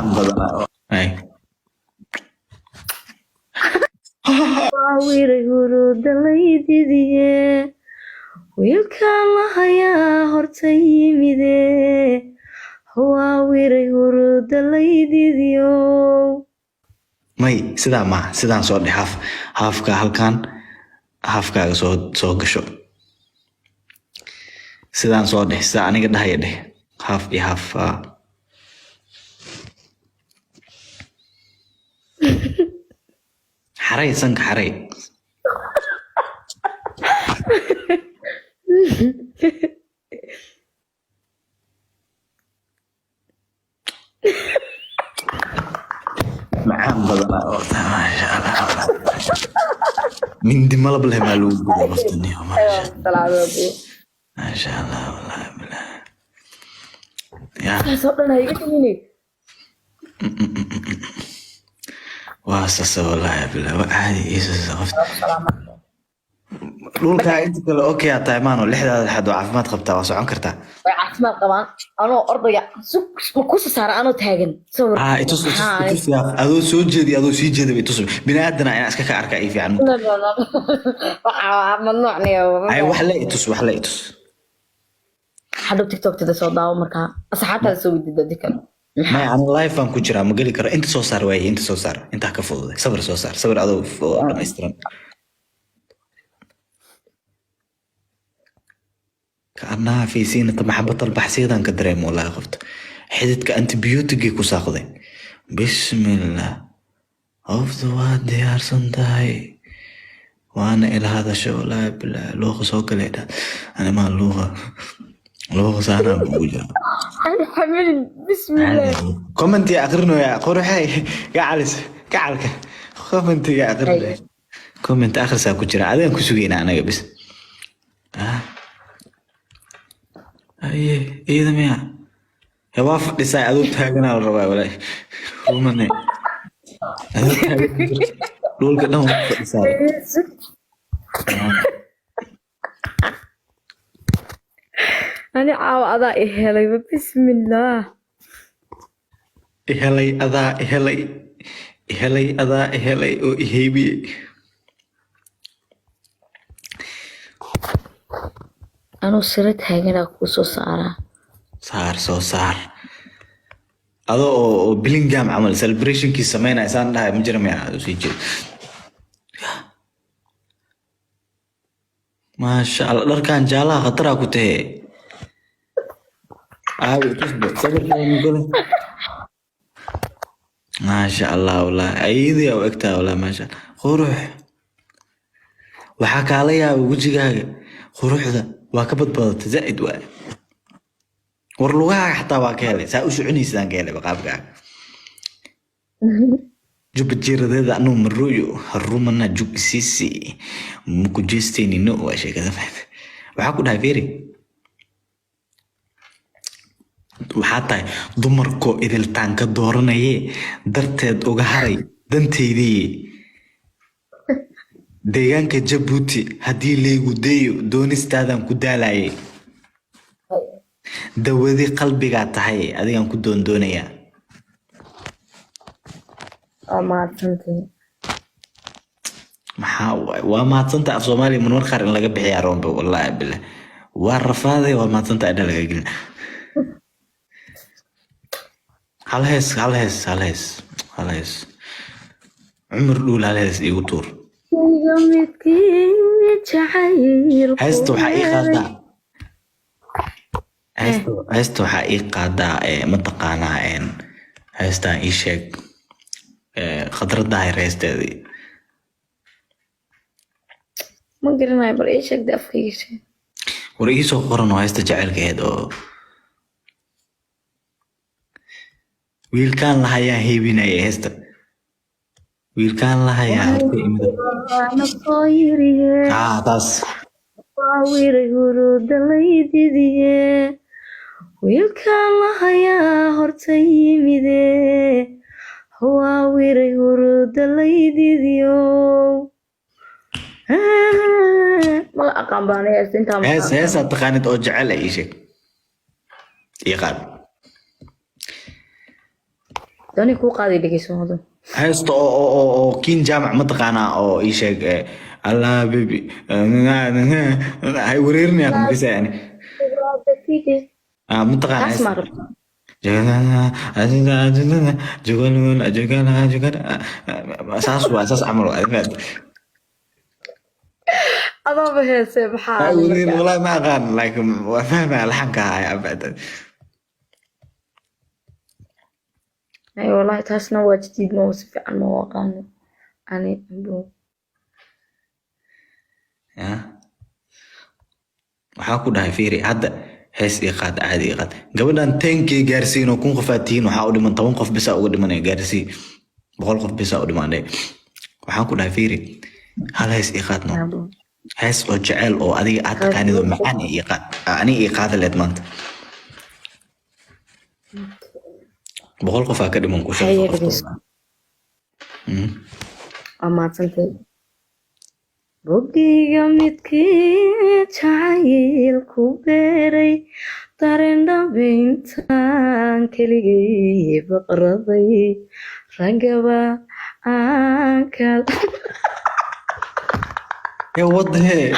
Macaan badanaa. Ay. Wiray hurudalaydidiye, wiilkaan la hayaa horta yimide. Waa wiray hurudalaydidiyo. May, sidaa maaha. Sidaan soo dheh, haaf haafka halkan haafkaaga soo gasho. Sidaan soo dheh, sidaa aniga dhahaya dheh, haaf iyo haaf, ah. Xaray sanka, xaray. Macaan badanaa oo tahay, maasha Allah. Mindi malab leh maa lagu guday qofta niyo, maasha maasha Allah, wallahi billahi ya. Taasoo dhan ha iga tegine. Waa sasa, wallahi billahi, waa caadi iisasa qofta dhulkaa inta kale. Okay, aa tahay maano lixdaada lixaad waa caafimaad qabtaa, waa socon kartaa. Way caafimaad qabaan. Anoo ordaya, sug, ma kusoo saara anoo taagan sawir? Ah, itus, itus. Maxaa? Itus yaa, adoo soo jeedi, adoo sii jeeda bay itus. Bini aadana inaan iska ka arkaa ii fiican. No, no, no. Waxaa mamnuuc niyo. Ay, wax le itus, wax le itus. Hadhow TikToktada soo daawo, markaa asxaabtaada soo weydiida dadi kale. Maya, ani live baan ku jiraa, ma geli karo. Inta soo saar waaye, inta soo saar, intaa ka fududay. Sawir soo saar, sawir adoo oo dhammaystiran. Kaanaha fi siinata maxabad albaxsiyadan ka dareemo, wallahi qofta xididka antibiyootigii ku saaqday. Bismillah, qofta waa diyaarsan tahay, waana ila hadasha, wallahi billahi. Luuqa soo galay dha, animaa luuqa luuqa saanaa ugu jira. Xamilin, bismillah. Commentiga akrinaya, qoraxay gacalis gacalka, commentiga akrinaya, comment akhrisaa ku jira. Adigan ku sugaynaa anaga bis. Ah. Aye, iyada miya? He, waa fadhisaa, adoo taaganaa la rabaa, walaahi rumane, adoo taagan ku jirta. Dhulka dhan waa fadhisaa. Ani caawa adaa i helayba, bismillah. Ihelay adaa, ihelay, ihelay adaa, ihelay oo iheybiyey. Anuu siro taaganaa kuu soo saaraa. Saar, soo saar adoo oo Bellingham camal celebrationkii sameynaya saan dhahay. Ma jira miya adoo sii jeed? Maasha Allah, dharkan jaalaha khataraa ku tahe. Aawi, tusbo sawirkaaga mugale. Maasha Allah, wallahi ayadii u egtahay, wallahi maasha Allah. Qurux waxaa kaala yaaba wejigaaga, quruxda waa ka badbadatay zaa'id waay. War lugahaaga xataa waa ka helay, saa u soconaysidaan ka helay qaabkaaga. Juba jiiradeeda anuu maruyo harumana jug isiisi mukujeesteynino, waa sheekada. Waxaa ku dhahay, fiiri, waxaa tahay dumarkoo idiltaan ka dooranaye, darteed uga haray danteydii. Deegaanka Jabuuti haddii laygu deeyo, doonistaadan ku daalaye. Dawadi qalbigaa tahay, adigaan ku doondoonayaa. Waa mahadsantahay. Maxaa waay waa mahadsanta? Af Soomaaliya marmar qaar in laga bixiyaa roonba, wallaahi billah, waa rafaaday. Waa mahadsanta idha laga gelin. Hal hees, hal hees, hal hees, hal hees, Cumar Dhuul, hal hees iigu tuur. Iga midkii jacayl. Heesta waxaa ii qaadaa, heesta waxaa ii qaadaa, mataqaanaa, heestaan ii sheeg, Khadradahay heesteedii. Ma garanayo, bal ii sheeg de, afkayga sheeg. War ii soo qoran oo heesta jacaylka ahayd oo wiilkaan lahayaa heybinaya, heesta wiilkaan lahayaa horta imida. Waana soo yiriye. Ah, taas. Waa wiray hurudalaydidiye, wiilkaan lahayaa horta yimide. Waa wiray hurudalaydidiyo. Mala aqaan baan heesta intaa. Hees, heesaad taqaanid oo jecel ah ii sheeg, ii qaad. Dani kuu qaaday, dhegeyso hado. Heesta oo Kiin Jaamac ma taqaanaa oo ii sheeg, Allah baby hay wareerinayaan markasa yani ma taqaanaa? Taas maa rabta? Saas waa, saas camal waa. Adoaba heese maxaa? Hay wareerin, wallahi ma aqaan, laakiin waa fahmaya laxanka haya abada. Ay wallahi, taasna waa jadiid, ma si fiican ma u aqaano ani. Ya, waxaa ku dhahay, fiiri hadda, hees ii qaad, caadi ii qaad. Gabadhan 10K gaarsiin oo 1000 qof aad tihiin. Waxaa u dhiman 10 qof bisa uga dhimanaya. Gaarsii, 100 qof bisa u dhimanay. Waxaan ku dhahay, fiiri, hal hees ii qaad, no hees oo jecel oo adiga aad taqaanid oo macaan ii qaad, aniga ii qaada leed. Maanta 100 qof aa ka dhiman ku Haye, sheeg. dhegeyso. Waa mahadsantay. Boggiga midkii jacayl ku beeray, dareen dhabayntaan keligay baqraday, ragaba aan kala Ee wadahee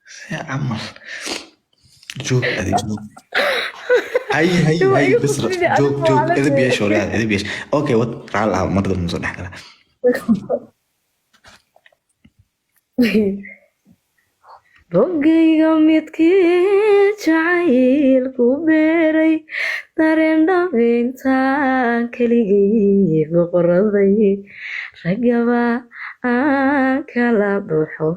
see camal, joog, adig joog. Hay hay hay, bas joog joog, edeb yeesho walaal, edeb yeesho. Okay, wad, raal ah, mar dambe soo dhex gala. Bogayga midkii jacayl ku beeray, dareen dhabayntaan keligay boqoraday, ragaba aan kala baxo,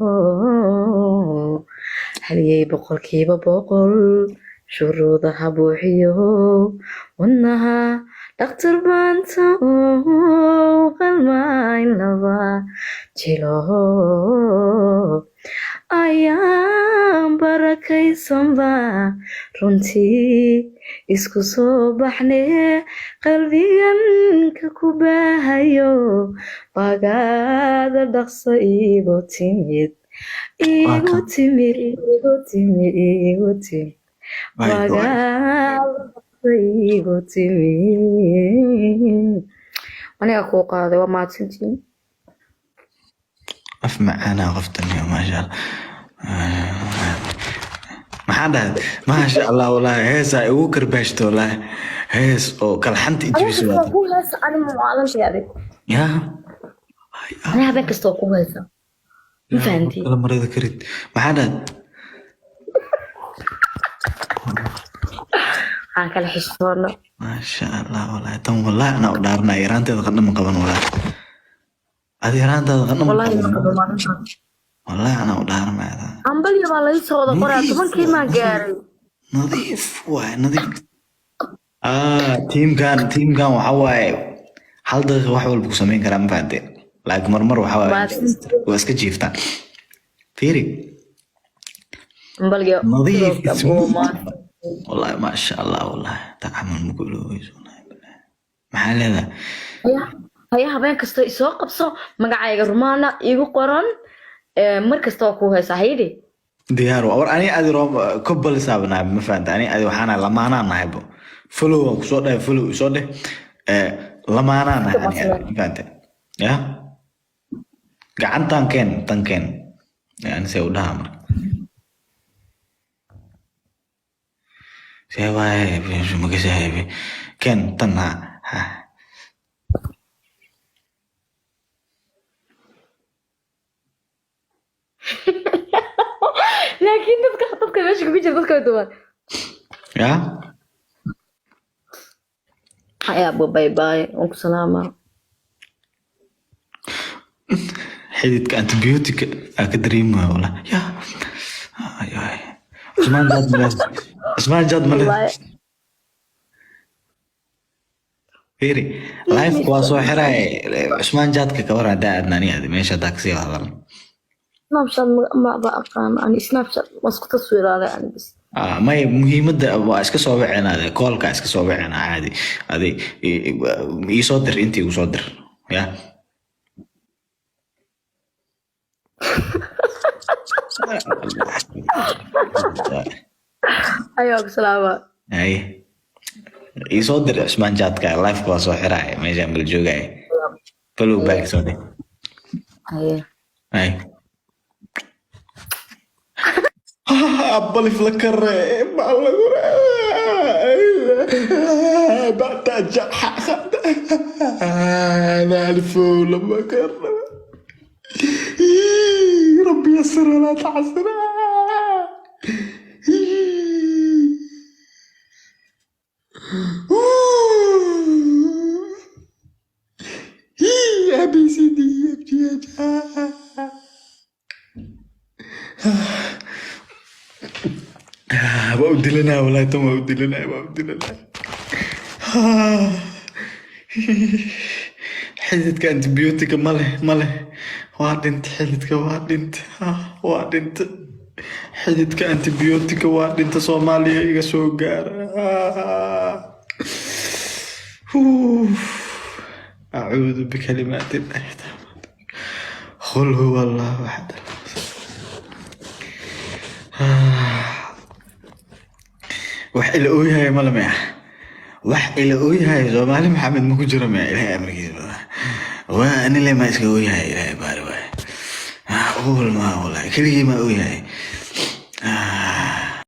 haliyey 100% shuruudaha buuxiyo, wadnaha dhakhtar baanta qalmayn laba jilo, ayaan barakaysanba runtii isku soo baxne, qalbigan ka ku baahayo, bagaada dhaqso iigu timid, iigu timid, iigu timid, iigu timid, bagaada dhaqso iigu timid. Aniga kuu qaaday, waa mahadsantiin. Af macaanaa qoftan iyo maasha Allah. Maxaa dhahay? Maasha Allah, wallaahi heesaa igu karbaashto, wallaahi hees oo kalxanta ijibisa Habeen waata. kasta ku heesa, ani mucaalantay adig. Ya. Ani habeen kasta waa ku heesa, ma fahanti? Kala marada karid, maxaa dhahay? Waxaan kala xishoono. Maasha Allah, wallaahi tan, wallaahi anaa u dhaaranaya, yaraanteeda qandho ma qaban. Wallaahi adi yaraantaada qandho ma Wallahi ma qaban. qabo maalintaas. Wallaahi anaa u dhaaranaya. Ambalya baa laga soo wada qoraa, 10kii maa gaaray. Nadiif waaye, nadiif. Tiimkan waxa waaye hal daqiiqa wax walba ku samayn karaa, ma fahanteen? Laakiin marmar waxa waaye waa iska jiiftaan. Fiiri. Ambalya. Nadiif, smooth. Wallahi maasha Allah, wallahi ta camal ma ku iloobayso, wallahi billahi. Maxaa leedahay? Haya, habeen kasta isoo qabso, magacayga Rumaana iigu qoran. Mar kasta waa kuu heesaa, haydi. Diyaar waa. War ani adi room kobal saabnaa, ma fahanta? Ani adi waxaan nahay lamaanaan nahay bo. Follow waan kusoo dhahay, follow isoo dheh. Lamaanaan nahay ani adi, ma fahanta? Ya, gacantan keen, tan keen, yani see u dhahaa marka, see waaye magasahay, keen tan, ha ha. Laakiin dadka meesha kugu jira dadka way duwan. Ya. Haya abo, bye bye, waan ku salaamaa. Xididka antibiotic aa ka dareemaya wallah. Ya, ay ay, Cusmaan Jaad male, Cusmaan Jaad male. Wallahi. Fiiri, live waa soo xiray. Cusmaan Jaadka ka war hadaa aadna ani adi meesha hadaa kasii hadalno. Snapchat ma aqaan ani, Snapchat waa isku taswiiraaday ani bis. Ah, may, muhiimadda waa iska soo wicina, koolka iska soo wicina caadi. Adi ii soo dir, intii igu soo dir ya. Ayaa ku salaamaa. Ay. Ii soo dir Cusmaan jaadka, live-ka waa soo xiraaya, meeshaan bal joogaya. Follow back soo dheh. Haye. Ay. Balif la kare لما كرم ربي يسر ولا تعسر. A B C D E F G H. Waa u dilanaya wallahi, tan waa u dilanaya, waa u dilanaya. Xididka antibiyootiga ma leh, ma leh, waa dhintay xididka, waa dhintay, waa dhintay xididka antibiyootiga, waa dhinta. Soomaaliya iga soo gaara. أعوذ بكلمات الله التامات. قل هو الله أحد. Wax ila ooyahay male maya, wax ila ooyahay Soomaali Maxamed ma ku jiro maya? Ilahay amarkiisa waa anile ma iska ooyahay. Ilahay baari waay, uul ma wallahi, keligii ma ooyahay.